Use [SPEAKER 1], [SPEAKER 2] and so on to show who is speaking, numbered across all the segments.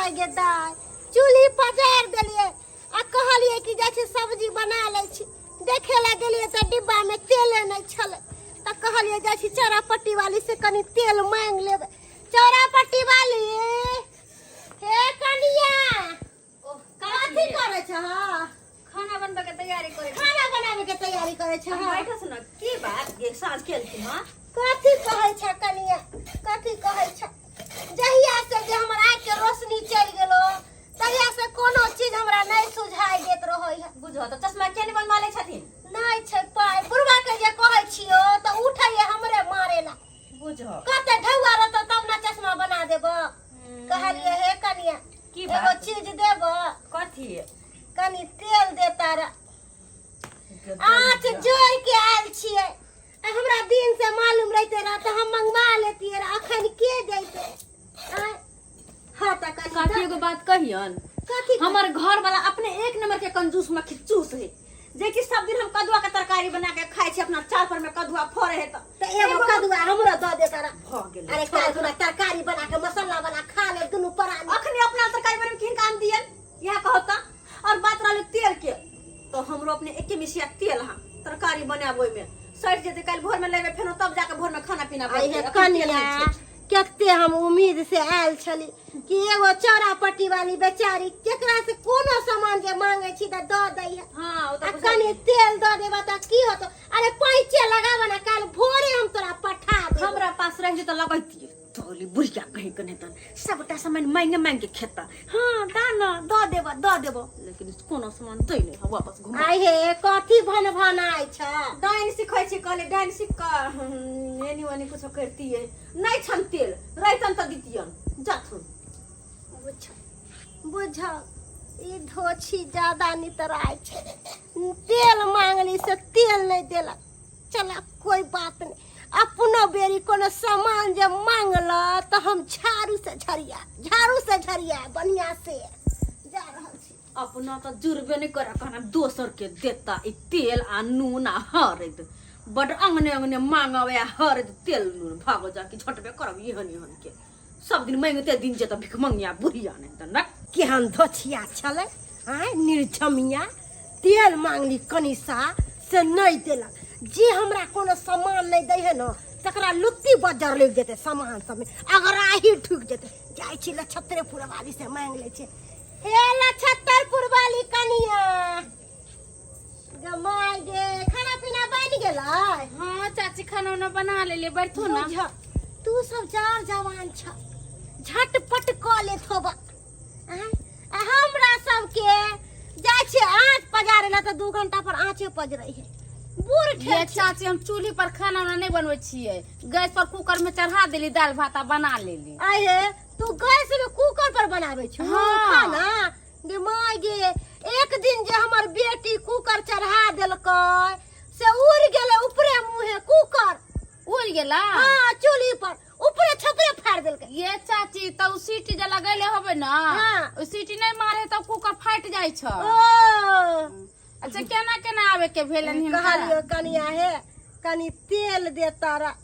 [SPEAKER 1] दाय गे दाय, चूल्ही पजारि देलियै आ कहलियै कि जाइ छी सब्जी बना लै छी। देखे लए गेलियै तऽ डिब्बामे तेले नहि छलै, तऽ कहलियै जाइ छी चौरा पट्टी वाली से कनि तेल मांगि लेबै। चौरा पट्टी वाली, हे कनिया, कथी करै छह?
[SPEAKER 2] खाना बनबै के तैयारी करै छी।
[SPEAKER 1] खाना बनाबै के तैयारी करै छह?
[SPEAKER 2] बैठो सुन, की बात गे साँझ केलखिन हँ?
[SPEAKER 1] कथी कहै छ कनिया, कथी कहै छ? जहिया से जे हमर आँखि के रोशनी चलि गेलो तहिया से कोनो चीज हमरा नहि सुझाइ देत रहै है।
[SPEAKER 2] बुझो तऽ चश्मा किया नहि बनवा लै छथिन?
[SPEAKER 1] नहि छै पाइ। बुढ़वा के जे कहै छियो तऽ उठैये हमरे मारे ला।
[SPEAKER 2] बुझो
[SPEAKER 1] कते ढौआ रहतौ तब ने चश्मा बना देबो। कहलियै हे कनिया,
[SPEAKER 2] की
[SPEAKER 1] एगो
[SPEAKER 2] बात?
[SPEAKER 1] चीज देबो।
[SPEAKER 2] कथी?
[SPEAKER 1] कनि तेल दे तारा। आँच जोड़ि के आयल छियै। आ हमरा दिन से मालूम रहिते रह तऽ हम मंगवा लेतियै रह, अखन के जैते? आँय? हाँ तऽ कनि
[SPEAKER 2] काकी,
[SPEAKER 1] दऽ-
[SPEAKER 2] एगो बात कहियन?
[SPEAKER 1] कथी?
[SPEAKER 2] हमर घर वाला अपने एक नंबर के कंजूस मखिचूस है, जे कि सब दिन हम कदुआ के तरकारी बना के खाइ छी। अपना चार पर में कदुआ फड़े है तऽ
[SPEAKER 1] तऽ एगो कदुआ हमरो दऽ दे तारा।
[SPEAKER 2] भऽ गेल।
[SPEAKER 1] अरे काल्हि खुना तरकारी बना के मसाला वाला खा ले दुनू प्राणी।
[SPEAKER 2] अखने अपना तरकारी बने किनका हम दियन, इएह कहत तऽ। और बात रहल तेल के, तो हमरो अपने एके मिसिया तेल हा तरकारी बनाब, ओहिमे सड़ि जेतै। काल्हि भोर में लेबै फेनो, तब जाके भोर में खाना पीना
[SPEAKER 1] आई
[SPEAKER 2] बनतै।
[SPEAKER 1] हे
[SPEAKER 2] अखन तेल
[SPEAKER 1] कनिया,
[SPEAKER 2] नहि छै।
[SPEAKER 1] कते हम उम्मीद से आयल छली कि एगो चौरा पट्टी वाली बेचारी, केकरा से कोनो सामान जे मांगे छी तऽ दऽ दै है।
[SPEAKER 2] हाँ, ओ
[SPEAKER 1] आ
[SPEAKER 2] तऽ
[SPEAKER 1] कनि तेल दऽ देबा तऽ की होतो? अरे पैंचे लगाबऽ ने, काल्हि भोरे हम तोरा पठा देबो।
[SPEAKER 2] हमरा पास रहि तऽ लगैतियै तोली बुढ़िया कहीं के नहीं तन सबटा सामान मांगे मांगे के खेता। हाँ, दाना दऽ देबो, दऽ देबो, लेकिन कोनो सामान दै नहीं है, वापस घुमा।
[SPEAKER 1] आई हे, कथी भन भनाइ छ?
[SPEAKER 2] डाइन सिखै छी। कहले डाइन सीख कऽ एनी ओनी कुछो करतियै। नहीं छन तेल, रहितन तऽ दितियन। जाथुन।
[SPEAKER 1] बुझ बुझ, ई धोछी ज्यादा नितराइ छै। तेल मांगली से तेल नहि देलक। चला, कोई बात नहीं, अपनो बेरी कोनो सामान जे मांगल तऽ हम झाड़ू से झरिया, झाड़ू से झरिया बढ़िया से। जा रहल छी।
[SPEAKER 2] अपना तऽ जुड़बे नहीं करे, कहना दोसर के देता ई तेल आ नून आ हरद। बड अंगने अंगने मांगब आ हरद तेल नून। भागो जाके झटबे करब एहन एहन के। सब दिन मांगते दिन जेता भिखमंगिया बुढ़िया नहीं तऽ न।
[SPEAKER 1] केहन धोछिया छलै आँय निर्झमिया, तेल मांगली कनिसा से नहि देलक। जे हमरा कोनो सामान नहि दै है ने, तकरा लुत्ती बज्जर लागि जेतै, सामान सबमे अगराही ठुकि जेतै। जाइ छी लछत्रेपुर वाली से मांगि लै छी। हे लछत्तरपुर वाली कनिया, गमाय गे, खाना पीना बनि गेलै?
[SPEAKER 3] हाँ चाची, खाना उना बना लेलियै, बैठू ना।
[SPEAKER 1] बुझ, तू सब जार जवान छ, झटपट कऽ लेत होबा। आँय? आ हमरा सबके जाइ छियै आँच पजारे ला तऽ 2 घंटा पर आँचे पजरै है। बूढ़
[SPEAKER 3] ये
[SPEAKER 1] ठेर छै।
[SPEAKER 3] चाची, हम चूल्ही पर खाना उना नहीं बनबै छियै, गैस पर कुकर में चढ़ा देली दाल भात आ बना लेली।
[SPEAKER 1] आय हे, तू गैस में कुकर पर बनाबै छु
[SPEAKER 3] हाँ।
[SPEAKER 1] खाना? गे माय गे, एक दिन जे हमर बेटी कुकर चढ़ा देलकै से उड़ गेलै ऊपरे मुहे कुकर।
[SPEAKER 3] उड़ गेला?
[SPEAKER 1] हाँ, चूल्ही पर ऊपरे छतरे फाड़ देलकै।
[SPEAKER 3] ये चाची, तऽ उ सीटी जे लगैले होबै ना,
[SPEAKER 1] हाँ।
[SPEAKER 3] उ सीटी नहीं मारे तऽ कुकर फाटि जाइ छ।
[SPEAKER 1] ओ।
[SPEAKER 3] अच्छा, केना केना आबे के भेलन हिनका?
[SPEAKER 1] कहलियो कनिया हे, कनि तेल दे तारा।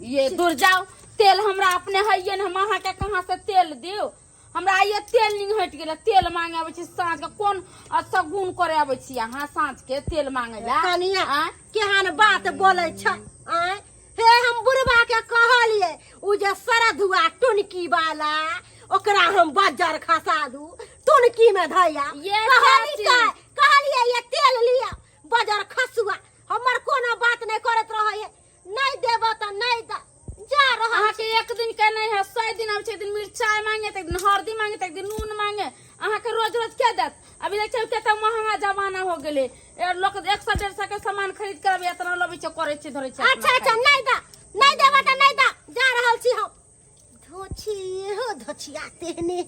[SPEAKER 3] ये दूर जाओ, तेल हमरा अपने हइये ने, हम अहाँके कहाँ से तेल दियौ? हमरा आइये तेल नहीं हटि गेलै, तेल मांगे आबै छी साँझ के। कोन सगुन करे आबै छी अहाँ साँझ के तेल मांगे ला?
[SPEAKER 1] कनिया,
[SPEAKER 3] आँय?
[SPEAKER 1] केहन बात बोलै छ? आँय हे, हम बुढ़बा के कहलिए, उ जे सरधुआ टुनकी वाला, ओकरा हम बजर खसा दू, टुनकी में धैया।
[SPEAKER 3] ये
[SPEAKER 1] कहली
[SPEAKER 3] चाची।
[SPEAKER 1] कहलिए ये तेल लिया बजर खसुआ, हमर कोनो बात नहीं करत रहे। नहीं देबो तऽ नहीं द, जा रहल।
[SPEAKER 3] अहाँके एक दिन के नहीं है, 100 दिन आबै छै। एक दिन मिरचाइ मांगे तऽ एक दिन हरदी मांगे तऽ एक दिन नून मांगे। अहाँके रोज रोज के देत? अभी देखै छियै कते महंगा जमाना हो गेलै, ए लोक 100 150 के सामान खरीद के अभी एतना लबै छै, करै छै, धरै छै।
[SPEAKER 1] अच्छा अच्छा, नहीं द, नहीं देबो तऽ नहीं द, जा रहल छी हम। धोछी हो धोछिया तेहने,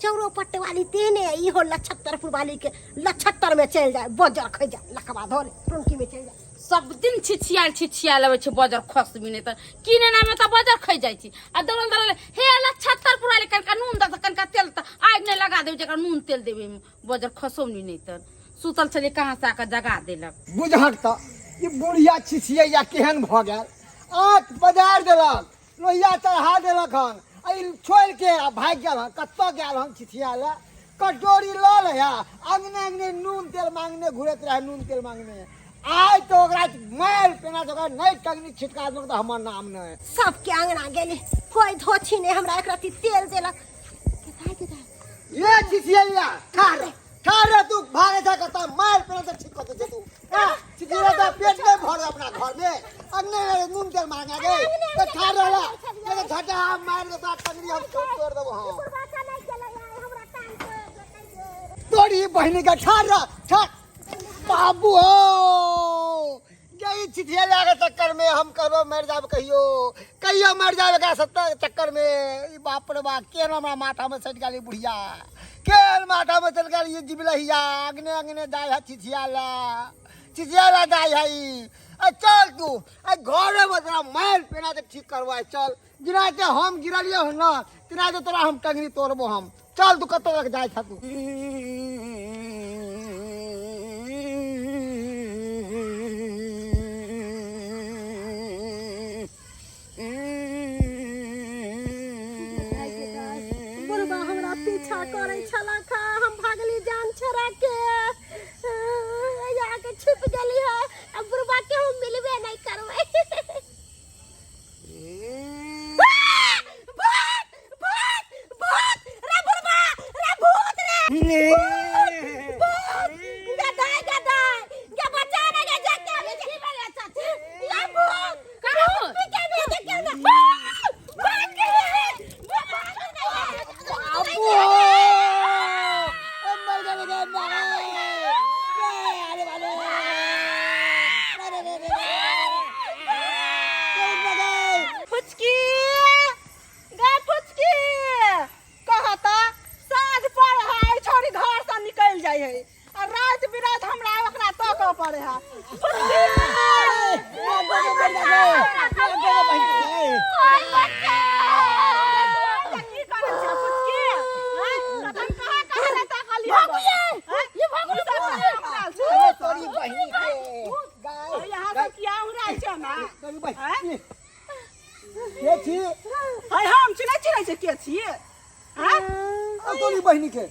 [SPEAKER 1] चौरो पट्ट वाली तेहने, इहो लछत्तरपुर वाली के लछत्तर में चलि जाए, बजर खै जाए, लकवा धरे टुनकी में चलि जाए।
[SPEAKER 3] सब दिन छिछियाल छिछियाल अबै छै, बजर खसबी नहि तऽ किने नामे तऽ बजर खै जाइ छी। आ दौड़ल दौड़ल हे लछत्तरपुर वाली, कनिका नून दऽ तऽ कनिका तेल तऽ आगि नहि लगा देबै, जकरा नून तेल देबै बजर खसौनी नहि तऽ। सुतल छलियै, कहाँ से आके जगा देलक।
[SPEAKER 4] बुझहक तऽ ई बुढ़िया छिछिया केहन भऽ गेल, आँच पजारि देलक, लोहिया चढ़ा देलक हन। आ ई छोड़ि के आ भागि गेल हन। कतऽ गेल हन छिछिया लए? कटोरी लऽ ले आ अंगने अंगने नून तेल मांगने घुरैत रहै, नून तेल मांगने। आइ तऽ ओकरा मारि पेना तऽ ओकरा नहि टंगनी छिटका देलक तऽ हमर नाम नहि।
[SPEAKER 1] सबके अंगना गेली, कोई धोछी नहीं हमरा एक रत्ती तेल देलक। केताय केताय
[SPEAKER 4] ये छिछिया ठार ठार रह, तू भागे जा कतऽ? मारि पेना तऽ ठीक कऽ दे तू। हाँ, छिछिया तऽ पेट नहि भर अपना घर में, अंगने अंगने नून तेल मांगे गे तऽ ठार रहला ये तऽ झटा हम मारि दे तोरा टंगरी हम तोड़ देबो। हम तोरी बहिनी के। ठार रह, ठार बाबू हो यही चिठिया के चक्कर में हम करो मर जाब, कहियो कहियो मर जाब एकरा सत्ता चक्कर में। ई बाप रे बाप, केहन हमरा माथा में सटि गेल ई बुढ़िया, केहन माथा में चलि गेल ई जिबलहिया। अगने अगने जाय है चिठिया ला, चिठिया ला जाय है ई। आ चल तू आ घरे में तोरा मारि पेना के ठीक करवाय चल। गिरा के हम गिरलियो हन ना तिना के तोरा हम टंगरी तोड़बो हम। चल तू कतौ तक जाय छा तू।
[SPEAKER 1] बुढ़बा हमरा पीछा करै छलक हँ, हम भागली जान छोड़ा के, आके छुप गेली है। अब बुढ़बा के हम मिलबे नहीं करबै। भूत भूत भूत रे बुढ़बा रे, भूत रे भूत, गदाई गदाई गे, बचा रे गे, जाके अभी की भेलै चाची? ये भूत
[SPEAKER 3] कहाँ?
[SPEAKER 1] भूत के भी देखे ना, भूत भूत के भी भूत
[SPEAKER 4] बाबू हो, मर गए रे, मर गए। अरे बाबू, अरे रे रे रे।
[SPEAKER 2] फुचकी गे, फुचकी, कहता साँझ पर है छोरी घर से निकल जाइ है आ रात बिरात हमरा ओकरा तकऽ पड़े है। फुचकी, की करै छै फुचकी? हैं? तखन कहाँ कहाँ रे तकलियै?
[SPEAKER 3] ये भागु।
[SPEAKER 4] तोरी बहिनी के गाय।
[SPEAKER 2] यहाँ से किया उड़ाइ छै हमरा?
[SPEAKER 4] तोरी बहिनी के छी?
[SPEAKER 2] है हम चिन्है चिन्है छै के छियै? हैं?
[SPEAKER 4] आ तोरी बहिनी के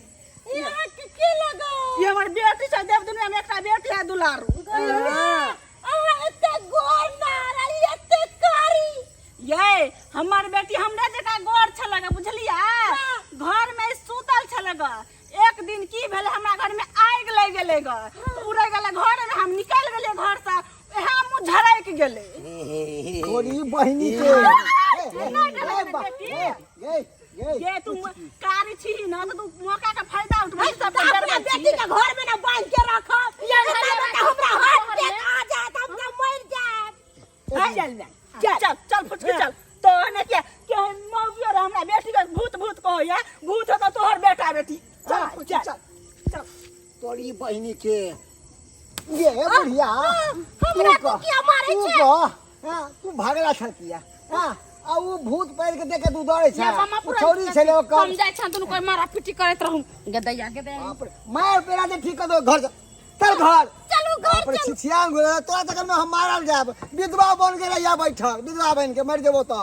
[SPEAKER 1] यहाँ के के लगो?
[SPEAKER 2] ई हमर बेटी छै। देव दुनिया में एकटा बेटी है दुलारू।
[SPEAKER 1] अहाँ एते गोर नार आ ई एते कारी।
[SPEAKER 2] ये हमर बेटी हमरा जकाँ गोर छलै गे, बुझलियै? घर में सुतल छलै ग। एक दिन की भेलै, हमरा घर में आगि लागि गेलै ग, उड़ै गेलै घर में, हम निकलि गेलियै घर से, इएह मुँह झरकि गेलै।
[SPEAKER 4] तोरी बहिनी के
[SPEAKER 2] केना गेलै गे बेटी?
[SPEAKER 4] ये ये
[SPEAKER 2] ये तू कारी छी ना तऽ तू मौका के फायदा उठबै सब।
[SPEAKER 1] तऽ अपना बेटी के घर में ना बांध के रखब, बेटा हमरा हाथ पे आ जात, हम तऽ मरि जायब।
[SPEAKER 2] चल चल चल चल फुचकी चल। तो ने के के मौगी और हमरा बेटी के भूत भूत कहैया, भूत हो तो तोहर बेटा बेटी। चल फुचकी, चल चल।
[SPEAKER 4] तोरी बहिनी के। ये बुढ़िया,
[SPEAKER 1] हमरा
[SPEAKER 4] तू
[SPEAKER 1] तो किया मारै
[SPEAKER 4] तू
[SPEAKER 1] छै?
[SPEAKER 4] कह, हाँ, तू भागला छल किया? हाँ, आ उ भूत पैर के देख के तू दौड़े छै?
[SPEAKER 3] ये मामा
[SPEAKER 4] उ
[SPEAKER 3] पूरा
[SPEAKER 4] छौरी छलै ओकर।
[SPEAKER 3] हम जाइ छन दुनू कोई मारा पीटी करैत रहू। गदैया गदैया।
[SPEAKER 4] बाप रे, मार पेरा दे, ठीक कर दो। घर चल, घर
[SPEAKER 1] चलू, घर
[SPEAKER 4] बाप रे, छिछिया गेल तोरा चक्कर में हम मारल जायब। विधवा बन गेल या बैठल विधवा बन के मर जेबो तो।